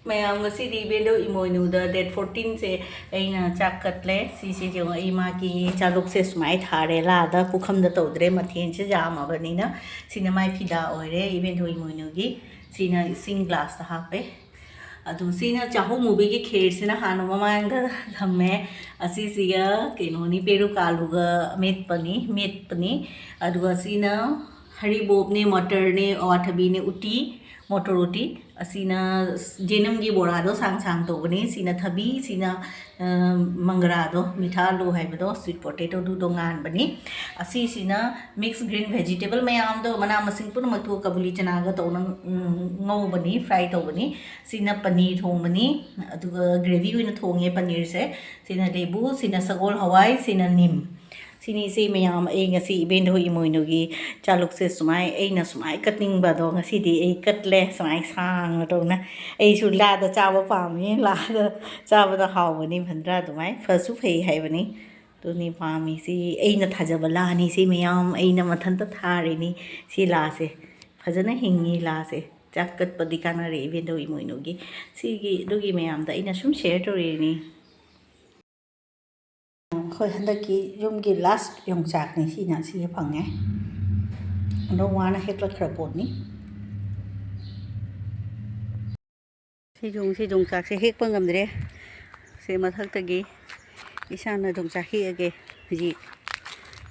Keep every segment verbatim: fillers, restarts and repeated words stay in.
ꯃꯌꯥꯝ, ꯉꯁꯤꯗꯤ ꯏꯕꯦꯟꯗꯧ ꯏꯃꯣꯏꯅꯨꯗ date fourteen ꯁꯦ ꯑꯩꯅ ꯆꯥꯛ ꯀꯠꯂꯦ꯫ ꯁꯤꯁꯦ ꯌꯦꯡꯉꯣ, ꯑꯩ ꯃꯥꯒꯤ ꯆꯥꯂꯨꯛꯁꯦ ꯁꯨꯃꯥꯏꯅ ꯊꯥꯔꯦ꯫ ꯂꯥꯗ ꯄꯨꯈꯝꯗ ꯇꯧꯗ꯭ꯔꯦ, ꯃꯊꯦꯜꯁꯦ ꯌꯥꯝꯃꯕꯅꯤꯅ꯫ ꯁꯤꯅ ꯃꯥꯏ ꯐꯤꯗꯥ ꯑꯣꯏꯔꯦ ꯏꯕꯦꯟꯗꯧ ꯏꯃꯣꯏꯅꯨꯒꯤ꯫ ꯁꯤꯅ ꯏꯁꯤꯡ glass ꯇ ꯍꯥꯞꯄꯦ꯫ ꯑꯗꯨ ꯁꯤꯅ ꯆꯍꯨꯝ ꯃꯨꯕꯤꯒꯤ ꯈꯦꯔꯁꯤꯅ ꯍꯥꯟꯅ ꯃꯃꯥꯡꯗ ꯊꯝꯃꯦ꯫ ꯑꯁꯤꯁꯤꯒ ꯀꯩꯅꯣꯅꯤ, ꯄꯦꯔꯨꯛ ꯑꯥꯂꯨꯒ ꯃꯦꯠꯄꯅꯤ, ꯃꯦꯠꯄꯅꯤ꯫ ꯑꯗꯨꯒ ꯁꯤꯅ ꯍꯔꯤꯕꯣꯞꯅꯦ, ꯃꯇꯔꯅꯦ, ꯑꯋꯥꯊꯕꯤꯅꯦ, ꯎꯇꯤ, ꯃꯣꯇꯣꯔ ꯎꯇꯤ꯫ ꯑꯁꯤꯅ ꯖꯦꯅꯝꯒꯤ ꯕꯣꯔꯥꯗꯣ ꯁꯥꯡ ꯁꯥꯡ ꯇꯧꯕꯅꯤ꯫ ꯁꯤꯅ ꯊꯕꯤ, ꯁꯤꯅ, ꯑ, ꯃꯪꯒ꯭ꯔꯥꯗꯣ, ꯃꯤꯊꯥ ꯑꯂꯨ ꯍꯥꯏꯕꯗꯣ, sweet potato ꯗꯨꯗꯣ ꯉꯥꯟꯕꯅꯤ꯫ ꯑꯁꯤꯁꯤꯅ mix green vegetable ꯃꯌꯥꯝꯗꯣ, ꯃꯅꯥ ꯃꯁꯤꯡ ꯄꯨꯝꯅꯃꯛꯇꯣ ꯀꯕꯨꯂꯤ ꯆꯅꯥꯒ ꯇꯧꯅ, ꯎꯝ, ꯉꯧꯕꯅꯤ, fry ꯇꯧꯕꯅꯤ꯫ ꯁꯤꯅ ꯄꯅꯤꯔ ꯊꯣꯡꯕꯅꯤ, ꯑꯗꯨꯒ gravy ꯑꯣꯏꯅ ꯊꯣꯡꯉꯦ ꯄꯅꯤꯔꯁꯦ꯫ ꯁꯤꯅ ꯂꯦꯕꯨ, ꯁꯤꯅ ꯁꯒꯣꯜ ꯍꯋꯥꯏ, ꯁꯤꯅ ꯅꯤꯝ꯫ ꯁꯤꯅꯤ ꯏꯆꯦ ꯃꯌꯥꯝ, ꯑꯩ ꯉꯁꯤ ꯏꯕꯦꯟꯗꯧ ꯏꯃꯣꯏꯅꯨꯒꯤ ꯆꯥꯂꯨꯛꯁꯦ ꯁꯨꯃꯥꯏ ꯑꯩꯅ ꯁꯨꯃꯥꯏ ꯀꯠꯅꯤꯡꯕꯗꯣ ꯉꯁꯤꯗꯤ ꯑꯩ ꯀꯠꯂꯦ, ꯁꯨꯃꯥꯏ ꯁꯥꯡꯅ ꯇꯧꯅ꯫ ꯑꯩꯁꯨ ꯂꯥꯗ ꯆꯥꯕ ꯄꯥꯝꯃꯤ, ꯂꯥꯗ ꯆꯥꯕꯗ ꯍꯥꯎꯕꯅꯤ, ꯐꯟꯗ꯭ꯔꯥ ꯑꯗꯨꯃꯥꯏ ꯐꯁꯨ ꯐꯩ ꯍꯥꯏꯕꯅꯤ꯫ ꯑꯗꯨꯅꯤ ꯄꯥꯝꯃꯤꯁꯤ, ꯑꯩꯅ ꯊꯥꯖꯕ ꯂꯥꯅꯤ ꯁꯤ ꯃꯌꯥꯝ, ꯑꯩꯅ ꯃꯊꯟꯇ ꯊꯥꯔꯤꯅꯤ ꯁꯤ ꯂꯥꯁꯦ꯫ ꯐꯖꯅ ꯍꯤꯡꯉꯤ ꯂꯥꯁꯦ꯫ ꯆꯥꯛ ꯀꯠꯄꯗꯤ ꯀꯥꯟꯅꯔꯦ ꯏꯕꯦꯟꯗꯧ ꯏꯃꯣꯏꯅꯨꯒꯤ꯫ ꯁꯤꯒꯤ, ꯑꯗꯨꯒꯤ ꯃꯌꯥꯝꯗ ꯑꯩꯅ ꯁꯨꯝ share ꯇꯧꯔꯤꯅꯤ꯫ ꯑꯩꯈꯣꯏ ꯍꯟꯗꯛꯀꯤ ꯌꯨꯝꯒꯤ last ꯌꯣꯡꯆꯥꯛꯅꯤ ꯁꯤꯅ, ꯁꯤꯒ ꯐꯪꯉꯦ꯫ ꯑꯗꯣ ꯋꯥꯅ ꯍꯦꯛꯂꯛꯈ꯭ꯔ ꯄꯣꯠꯅꯤ꯫ ꯁꯤ ꯌꯣꯡ-, ꯁꯤ ꯌꯣꯡꯆꯥꯛꯁꯦ ꯍꯦꯛꯄ ꯉꯝꯗ꯭ꯔꯦ꯫ ꯁꯤ ꯃꯊꯛꯇꯒꯤ ꯏꯁꯥꯅ ꯌꯣꯡꯆꯥꯛ ꯍꯦꯛꯑꯒꯦ ꯍꯧꯖꯤꯛ꯫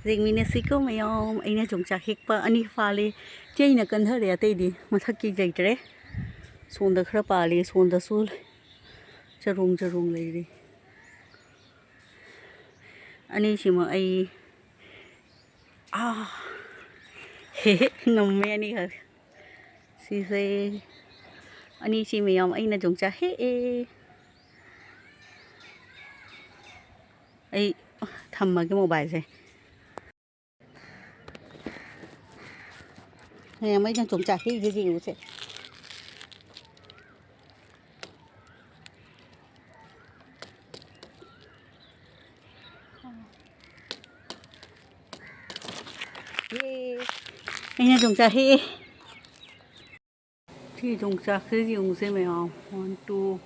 ꯌꯦꯡꯃꯤꯟꯅꯁꯤꯀꯣ ꯃꯌꯥꯝ, ꯑꯩꯅ ꯌꯣꯡꯆꯥꯛ ꯍꯦꯛꯄ ꯑꯅꯤ ꯄꯥꯜꯂꯤ꯫ ꯆꯦ ꯑꯩꯅ ꯀꯟꯊꯔꯦ, ꯑꯇꯩꯗꯤ ꯃꯊꯛꯀꯤ ꯂꯩꯇ꯭ꯔꯦ꯫ ꯁꯣꯝꯗ ꯈꯔ ꯄꯥꯜꯂꯤ, ꯁꯣꯝꯗꯁꯨ ꯆꯔꯣꯡ ꯆꯔꯣꯡ ꯂꯩꯔꯤ꯫ ꯑꯅꯤꯁꯤꯃ ꯑꯩ, ꯑꯥ, ꯍꯦ ꯍꯦ, ꯉꯝꯃꯦ ꯑꯅꯤꯈꯛ꯫ ꯁꯤꯁꯦ, ꯑꯅꯤꯁꯤ ꯃꯌꯥꯝ ꯑꯩꯅ ꯌꯣꯡꯆꯥꯛ ꯍꯦꯛꯑꯦ꯫ ꯑꯩ ꯊꯝꯃꯒꯦ mobileꯁꯦ꯫ ꯃꯌꯥꯝ ꯑꯩꯅ ꯌꯣꯡꯆꯥꯛ ꯍꯦꯛꯏꯁꯦ ꯌꯦꯡꯉꯨꯁꯦ꯫ ꯌꯦ꯫ ꯑꯩꯅ ꯌꯣꯡꯆꯥꯛ ꯍꯦꯛꯑꯦ꯫ ꯁꯤ ꯌꯣꯡꯆꯥꯛꯁꯦ ꯌꯦꯡꯉꯨꯁꯦ ꯃꯌꯥꯝ, ꯋꯥꯟ ꯇꯨ,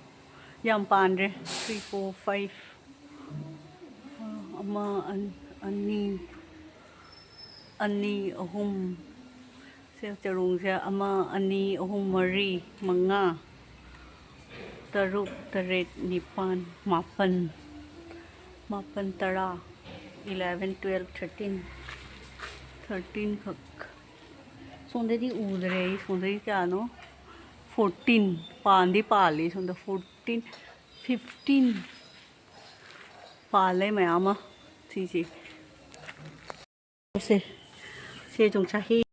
ꯌꯥꯝ ꯄꯥꯟꯗ꯭ꯔꯦ, ꯊ꯭ꯔꯤ ꯐꯣꯔ ꯐꯥꯏꯚ, ꯑꯃ ꯑꯟ- ꯑꯅꯤ ꯑꯅꯤ ꯑꯍꯨꯝ, ꯁꯦ ꯆꯔꯣꯡꯁꯦ ꯑꯃ ꯑꯅꯤ ꯑꯍꯨꯝ ꯃꯔꯤ ꯃꯉꯥ ꯇꯔꯨꯛ ꯇꯔꯦꯠ ꯅꯤꯄꯥꯜ ꯃꯥꯄꯜ, ꯃꯥꯄꯜ ꯇꯔꯥ, ꯏꯂꯦꯚꯦꯟ ꯇꯨꯋꯦꯜꯐ ꯊꯥꯔꯇꯤꯟ, ꯊꯥꯔꯇꯤꯟ ꯈꯛ꯫ ꯁꯣꯝꯗꯗꯤ ꯎꯗ꯭ꯔꯦ ꯑꯩ, ꯁꯣꯝꯗꯗꯤ ꯀꯌꯥꯅꯣ? ꯐꯣꯔꯇꯤꯟ꯫ ꯄꯥꯟꯗꯤ ꯄꯥꯜꯂꯤ ꯁꯣꯝꯗ, ꯐꯣꯔꯇꯤꯟ, ꯐꯤꯐꯇꯤꯟ ꯄꯥꯜꯂꯦ ꯃꯌꯥꯝ ꯑꯃ꯫ ꯁꯤꯁꯦ ꯁꯦ, ꯁꯦ ꯌꯣꯡꯆꯥꯛ ꯍꯦꯛ-,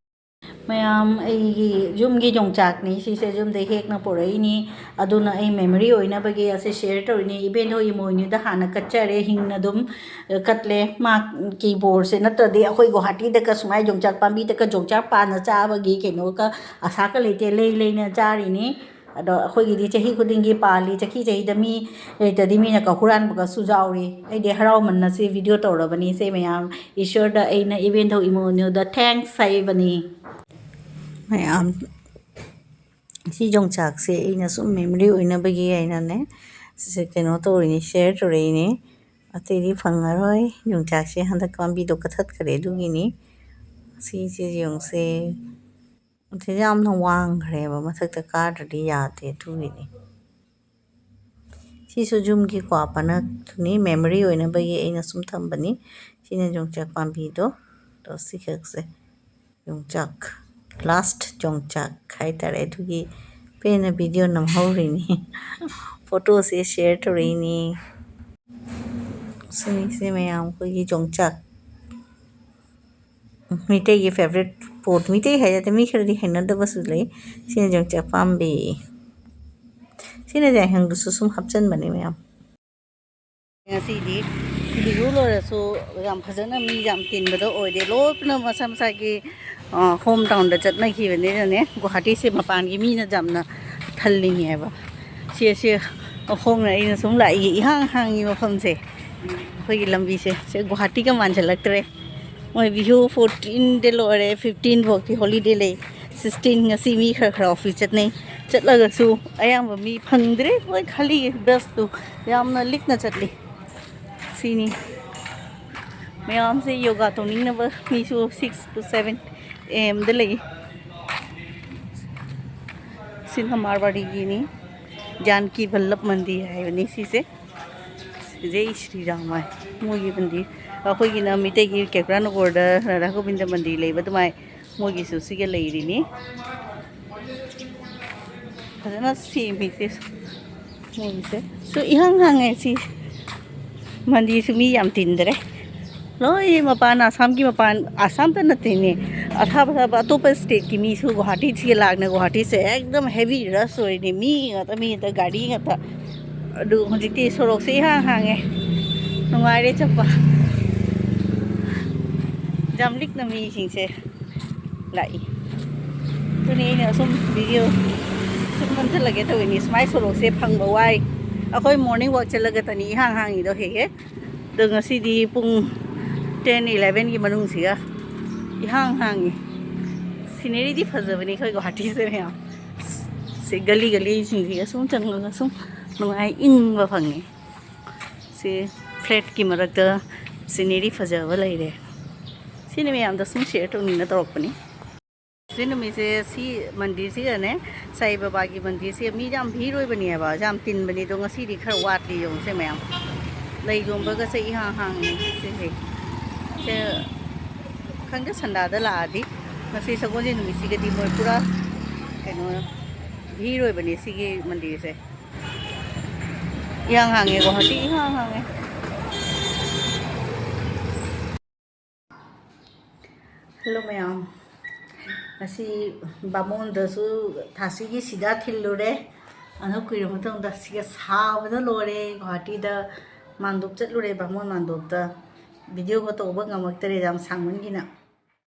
ꯃꯌꯥꯝ, ꯑꯩꯒꯤ ꯌꯨꯝꯒꯤ ꯌꯣꯡꯆꯥꯛꯅꯤ ꯁꯤꯁꯦ, ꯌꯨꯝꯗ ꯍꯦꯛꯅ ꯄꯨꯔꯛꯏꯅꯤ꯫ ꯑꯗꯨꯅ ꯑꯩ ꯃꯦꯃꯣꯔꯤ ꯑꯣꯏꯅꯕꯒꯤ ꯑꯁꯤ ꯁꯤꯌꯔ ꯇꯧꯔꯤꯅꯤ꯫ ꯏꯕꯦꯟꯗꯣ ꯏꯃꯣꯏꯅꯨꯗ ꯍꯥꯟꯅ ꯀꯠꯆꯔꯦ, ꯍꯤꯡꯅ ꯑꯗꯨꯝ, ꯑ, ꯀꯠꯂꯦ꯫ ꯃꯥꯒꯤ ꯕꯣꯔꯁꯦ ꯅꯠꯇ꯭ꯔꯗꯤ ꯑꯩꯈꯣꯏ ꯒꯨꯋꯥꯍꯥꯇꯤꯗꯒ ꯁꯨꯃꯥꯏꯅ ꯌꯣꯡꯆꯥꯛ ꯄꯥꯝꯕꯤꯗꯒ ꯌꯣꯡꯆꯥꯛ ꯄꯥꯟꯅ ꯆꯥꯕꯒꯤ ꯀꯩꯅꯣꯒ ꯑꯁꯥꯒ ꯂꯩꯇꯦ, ꯂꯩ ꯂꯩꯅ ꯆꯥꯔꯤꯅꯤ꯫ ꯑꯗꯣ ꯑꯩꯈꯣꯏꯒꯤꯗꯤ ꯆꯍꯤ ꯈꯨꯗꯤꯡꯒꯤ ꯄꯥꯜꯂꯤ, ꯆꯍꯤ ꯆꯍꯤꯗ ꯃꯤ ꯂꯩꯇ꯭ꯔꯗꯤ ꯃꯤꯅ ꯀ-, ꯍꯨꯔꯥꯟꯕꯒꯁꯨ ꯌꯥꯎꯔꯤ꯫ ꯑꯩꯗꯤ ꯍꯔꯥꯎꯃꯟꯅ ꯁꯤ ꯚꯤꯗꯤꯑꯣ ꯇꯧꯔꯕꯅꯤ꯫ ꯁꯦ ꯃꯌꯥꯝ, ꯏꯁꯣꯔꯗ ꯑꯩꯅ ꯏꯕꯦꯟꯗꯧ ꯏꯃꯣꯏꯅꯨꯗ ꯊꯦꯡꯛꯁ ꯍꯥꯏꯕꯅꯤ꯫ ꯃꯌꯥꯝ, ꯁꯤ ꯌꯣꯡꯆꯥꯛꯁꯦ ꯑꯩꯅ ꯁꯨꯝ ꯃꯦꯃꯣꯔꯤ ꯑꯣꯏꯅꯕꯒꯤ ꯍꯥꯏꯅꯅꯦ, ꯁꯤꯁꯦ ꯀꯩꯅꯣ ꯇꯧꯔꯤꯅꯤ, ꯁꯤꯌꯔ ꯇꯧꯔꯛꯏꯅꯤ꯫ ꯑꯇꯩꯗꯤ ꯐꯪꯉꯔꯣꯏ꯫ ꯌꯣꯡꯆꯥꯛꯁꯦ ꯍꯟꯗꯛ ꯄꯥꯝꯕꯤꯗꯣ ꯀꯛꯊꯠꯈ꯭ꯔꯦ, ꯑꯗꯨꯒꯤꯅꯤ꯫ ꯁꯤꯁꯦ ꯌꯦꯡꯉꯨꯁꯦ꯫ ꯑꯁꯤꯁꯦ ꯌꯥꯝꯅ ꯋꯥꯡꯈ꯭ꯔꯦꯕ, ꯃꯊꯛꯇ ꯀꯥꯗ꯭ꯔꯗꯤ ꯌꯥꯗꯦ, ꯑꯗꯨꯒꯤꯅꯤ꯫ ꯁꯤꯁꯨ ꯌꯨꯝꯒꯤ ꯀ꯭ꯋꯥ ꯄꯅꯛꯇꯨꯅꯤ, ꯃꯦꯃꯣꯔꯤ ꯑꯣꯏꯅꯕꯒꯤ ꯑꯩꯅ ꯁꯨꯝ ꯊꯝꯕꯅꯤ꯫ ꯁꯤꯅ ꯌꯣꯡꯆꯥꯛ ꯄꯥꯝꯕꯤꯗꯣ꯫ ꯑꯗꯣ ꯁꯤꯈꯛꯁꯦ ꯌꯣꯡꯆꯥꯛ, ꯂꯥꯁ ꯌꯣꯡꯆꯥꯛ ꯍꯥꯏꯇꯥꯔꯦ, ꯑꯗꯨꯒꯤ ꯄꯦꯟꯅ ꯚꯤꯗꯤꯑꯣ ꯅꯝꯍꯧꯔꯤꯅꯤ꯫ ꯐꯣꯇꯣꯁꯦ ꯁꯤꯌꯔ ꯇꯧꯔꯛꯏꯅꯤ꯫ ꯁꯤꯅꯤꯁꯦ ꯃꯌꯥꯝ ꯑꯩꯈꯣꯏꯒꯤ ꯌꯣꯡꯆꯥꯛ꯫ ꯃꯤꯇꯩꯒꯤ ꯐꯦꯕꯔꯦꯠ ꯄꯣꯠ, ꯃꯤꯇꯩ ꯍꯥꯏ ꯅꯠꯇꯦ, ꯃꯤ ꯈꯔꯗꯤ ꯍꯩꯅꯗꯕꯁꯨ ꯂꯩ꯫ ꯁꯤꯅ ꯌꯣꯡꯆꯥꯛ ꯄꯥꯝꯕꯤ꯫ ꯁꯤꯅ ꯌꯥꯏꯉꯪꯗꯨꯁꯨ ꯁꯨꯝ ꯍꯥꯞꯆꯤꯟꯕꯅꯦ ꯃꯌꯥꯝ꯫ ꯉꯁꯤꯗꯤ ꯕꯤꯍꯨ ꯂꯣꯏꯔꯁꯨ ꯌꯥꯝ ꯐꯖꯅ ꯃꯤ ꯌꯥꯝ ꯇꯤꯟꯕꯗꯣ ꯑꯣꯏꯗꯦ꯫ ꯂꯣꯏꯅ ꯃꯁꯥ ꯃꯁꯥꯒꯤ, ꯑ, ꯍꯣꯝ ꯇꯥꯎꯟꯗ ꯆꯠꯅꯈꯤꯕꯅꯤꯅꯅꯦ, ꯒꯨꯋꯥꯍꯥꯇꯤꯁꯦ ꯃꯄꯥꯟꯒꯤ ꯃꯤꯅ ꯌꯥꯝꯅ ꯊꯜꯂꯤꯅꯦꯕ꯫ ꯁꯤ, ꯁꯤ ꯈꯣꯡꯅ ꯑꯩꯅ ꯁꯨꯝ ꯂꯥꯛꯏ, ꯏꯍꯥꯡ ꯍꯥꯡꯉꯤ ꯃꯐꯝꯁꯦ꯫ ꯑꯩꯈꯣꯏꯒꯤ ꯂꯝꯕꯤꯁꯦ ꯁꯦ ꯒꯨꯋꯥꯍꯥꯇꯤꯒ ꯃꯥꯟꯁꯤꯜꯂꯛꯇ꯭ꯔꯦ꯫ ꯃꯣꯏ ꯕꯤꯍꯨ ꯐꯣꯔꯇꯤꯟꯗ ꯂꯣꯏꯔꯦ, ꯐꯤꯐꯇꯤꯟ ꯐꯥꯎꯗꯤ ꯍꯣꯂꯤꯗꯦ ꯂꯩ꯫ ꯁꯤꯛꯁꯇꯤꯟ ꯉꯁꯤ ꯃꯤ ꯈꯔ ꯈꯔ ꯑꯣꯐꯤꯁ ꯆꯠꯅꯩ꯫ ꯆꯠꯂꯒꯁꯨ ꯑꯌꯥꯝꯕ ꯃꯤ ꯐꯪꯗ꯭ꯔꯦ, ꯂꯣꯏ ꯈꯜꯂꯤ꯫ ꯕꯁꯇꯨ ꯌꯥꯝꯅ ꯂꯤꯛꯅ ꯆꯠꯂꯤ꯫ ꯁꯤꯅꯤ꯫ ꯃꯌꯥꯝꯁꯦ ꯌꯣꯒꯥ ꯇꯧꯅꯤꯡꯅꯕ ꯃꯤꯁꯨ ꯁꯤꯛꯁ ꯇꯨ ꯁꯚꯦꯟ ꯑꯦ ꯑꯦꯝꯗ ꯂꯩ꯫ ꯁꯤꯅ ꯃꯥꯔꯋꯥꯔꯤꯒꯤꯅꯤ꯫ ꯖꯥꯟꯀꯤ ꯚꯜꯂꯚ ꯃꯟꯗꯤꯔ ꯍꯥꯏꯕꯅꯤ ꯁꯤꯁꯦ꯫ ꯖꯩ ꯁ꯭ꯔꯤ ꯔꯥꯝ ꯍꯥꯏ ꯃꯣꯏꯒꯤ ꯃꯟꯗꯤꯔ꯫ ꯑꯩꯈꯣꯏꯒꯤꯅ ꯃꯤꯇꯩꯒꯤ ꯀꯦꯀ꯭ꯔꯥ ꯅꯒꯣꯔꯗ ꯔꯥꯙꯥ ꯒꯣꯕꯤꯟꯗ ꯃꯟꯗꯤꯔ ꯂꯩꯕ ꯑꯗꯨꯃꯥꯏ ꯃꯣꯏꯒꯤꯁꯨ ꯁꯤꯒ ꯂꯩꯔꯤꯅꯤ꯫ ꯐꯖꯅ ꯁꯦꯝꯃꯤꯁꯦ ꯃꯣꯏꯒꯤꯁꯦ꯫ ꯁꯨ ꯏꯍꯥꯡ ꯍꯥꯡꯉꯦ ꯁꯤ꯫ ꯃꯟꯗꯤꯔꯁꯨ ꯃꯤ ꯌꯥꯝ ꯇꯤꯟꯗ꯭ꯔꯦ꯫ ꯂꯣꯏ ꯃꯄꯥꯟ, ꯑꯁꯥꯝꯒꯤ ꯃꯄꯥꯟ, ꯑꯁꯥꯝꯇ ꯅꯠꯇꯦꯅꯦ, ꯑꯊꯥꯞ ꯑꯊꯥꯞꯄ ꯑꯇꯣꯞꯄ ꯁ꯭ꯇꯦꯠꯀꯤ ꯃꯤꯁꯨ ꯒꯨꯍꯥꯇꯤꯁꯤꯒ ꯂꯥꯛꯅ ꯒꯨꯍꯥꯇꯤꯁꯦ ꯑꯦꯛꯗꯝ ꯍꯦꯚꯤ ꯔꯁ ꯑꯣꯏꯔꯤꯅꯦ꯫ ꯃꯤ ꯉꯥꯛꯇ, ꯃꯤ ꯉꯥꯛꯇ, ꯒꯥꯔꯤ ꯉꯥꯛꯇ꯫ ꯑꯗꯨ ꯍꯧꯖꯤꯛꯇꯤ ꯁꯣꯔꯣꯛꯁꯦ ꯏꯍꯥꯡ ꯍꯥꯡꯉꯦ, ꯅꯨꯡꯉꯥꯏꯔꯦ ꯆꯠꯄ꯫ ꯌꯥꯝ ꯂꯤꯛꯅ ꯃꯤꯁꯤꯡꯁꯦ ꯂꯥꯛꯏ꯫ ꯑꯗꯨꯅꯤ ꯑꯩꯅ ꯁꯨꯝ ꯚꯤꯗꯤꯑꯣ ꯁꯨꯝ ꯅꯝꯁꯤꯜꯂꯒꯦ ꯇꯧꯔꯤꯅꯤ꯫ ꯁꯨꯃꯥꯏ ꯁꯣꯔꯣꯛꯁꯦ ꯐꯪꯕ ꯋꯥꯏ꯫ ꯑꯩꯈꯣꯏ ꯃꯣꯔꯅꯤꯡ ꯋꯥꯛ ꯆꯠꯂꯒꯇꯅꯤ ꯏꯍꯥꯡ ꯍꯥꯡꯉꯤꯗꯣ ꯍꯦꯛ ꯍꯦꯛ꯫ ꯑꯗꯣ ꯉꯁꯤꯗꯤ ꯄꯨꯡ ꯇꯦꯟ ꯏꯂꯦꯚꯦꯟꯒꯤ ꯃꯅꯨꯡꯁꯤꯒ ꯏꯍꯥꯡ ꯍꯥꯡꯉꯤ꯫ ꯁꯤꯅꯔꯤꯗꯤ ꯐꯖꯕꯅꯤ ꯑꯩꯈꯣꯏ ꯒꯨꯍꯥꯇꯤꯁꯦ ꯃꯌꯥꯝ꯫ ꯁꯤ ꯒꯂꯤ ꯒꯂꯤꯁꯤꯡꯁꯤꯒ ꯁꯨꯝ ꯆꯪꯉꯒ ꯁꯨꯝ ꯅꯨꯡꯉꯥꯏ, ꯏꯪꯕ ꯐꯪꯉꯤ꯫ ꯁꯤ ꯐ꯭ꯂꯦꯠꯀꯤ ꯃꯔꯛꯇ ꯁꯤꯅꯔꯤ ꯐꯖꯕ ꯂꯩꯔꯦ꯫ ꯁꯤꯅꯤ ꯃꯌꯥꯝꯗ ꯁꯨꯝ ꯁꯤꯌꯔ ꯇꯧꯅꯤꯡꯅ ꯇꯧꯔꯛꯄꯅꯤ꯫ ꯁꯤ ꯅꯨꯃꯤꯠꯁꯦ ꯁꯤ ꯃꯟꯗꯤꯔꯁꯤꯒꯅꯦ, ꯁꯥꯏ ꯕꯕꯥꯒꯤ ꯃꯟꯗꯤꯔꯁꯤꯒ ꯃꯤ ꯌꯥꯝ ꯚꯤꯔ ꯑꯣꯏꯕꯅꯦꯕ, ꯌꯥꯝ ꯇꯤꯟꯕꯅꯤ꯫ ꯑꯗꯣ ꯉꯁꯤꯗꯤ ꯈꯔ ꯋꯥꯠꯂꯤ꯫ ꯌꯦꯡꯉꯨꯁꯦ ꯃꯌꯥꯝ, ꯂꯩ ꯌꯣꯟꯕꯒꯁꯦ ꯏꯍꯥꯡ ꯍꯥꯡꯉꯤ ꯁꯤꯁꯦ꯫ ꯁꯦ, ꯈꯪꯗꯦ, ꯁꯟꯗꯥꯗ ꯂꯥꯛꯑꯗꯤ, ꯉꯁꯤ ꯁꯒꯣꯜꯁꯦꯟ ꯅꯨꯃꯤꯠꯁꯤꯒꯗꯤ ꯃꯣꯏ ꯄꯨꯔꯥ ꯀꯩꯅꯣ, ꯚꯤꯔ ꯑꯣꯏꯕꯅꯦ ꯁꯤꯒꯤ ꯃꯟꯗꯤꯔꯁꯦ꯫ ꯏꯍꯥꯡ ꯍꯥꯡꯉꯦ, ꯒꯨꯍꯥꯇꯤ ꯏꯍꯥꯡ ꯍꯥꯡꯉꯦ꯫ ꯍꯜꯂꯣ ꯃꯌꯥꯝ, ꯉꯁꯤ ꯕꯥꯃꯣꯟꯗꯁꯨ ꯊꯥꯁꯤꯒꯤ ꯁꯤꯗꯥ ꯊꯤꯜꯂꯨꯔꯦ꯫ ꯑꯗꯨ ꯀꯨꯏꯔ ꯃꯇꯨꯡꯗ ꯁꯤꯒ ꯁꯥꯕꯗ ꯂꯣꯏꯔꯦ꯫ ꯒꯨꯍꯥꯇꯤꯗ ꯃꯥꯟꯗꯣꯞ ꯆꯠꯂꯨꯔꯦ, ꯕꯥꯃꯣꯟ ꯃꯥꯟꯗꯣꯞꯇ꯫ ꯚꯤꯗꯤꯑꯣꯒ ꯇꯧꯕ ꯉꯝꯃꯛꯇꯔꯦ, ꯌꯥꯝ ꯁꯥꯡꯃꯟꯒꯤꯅ꯫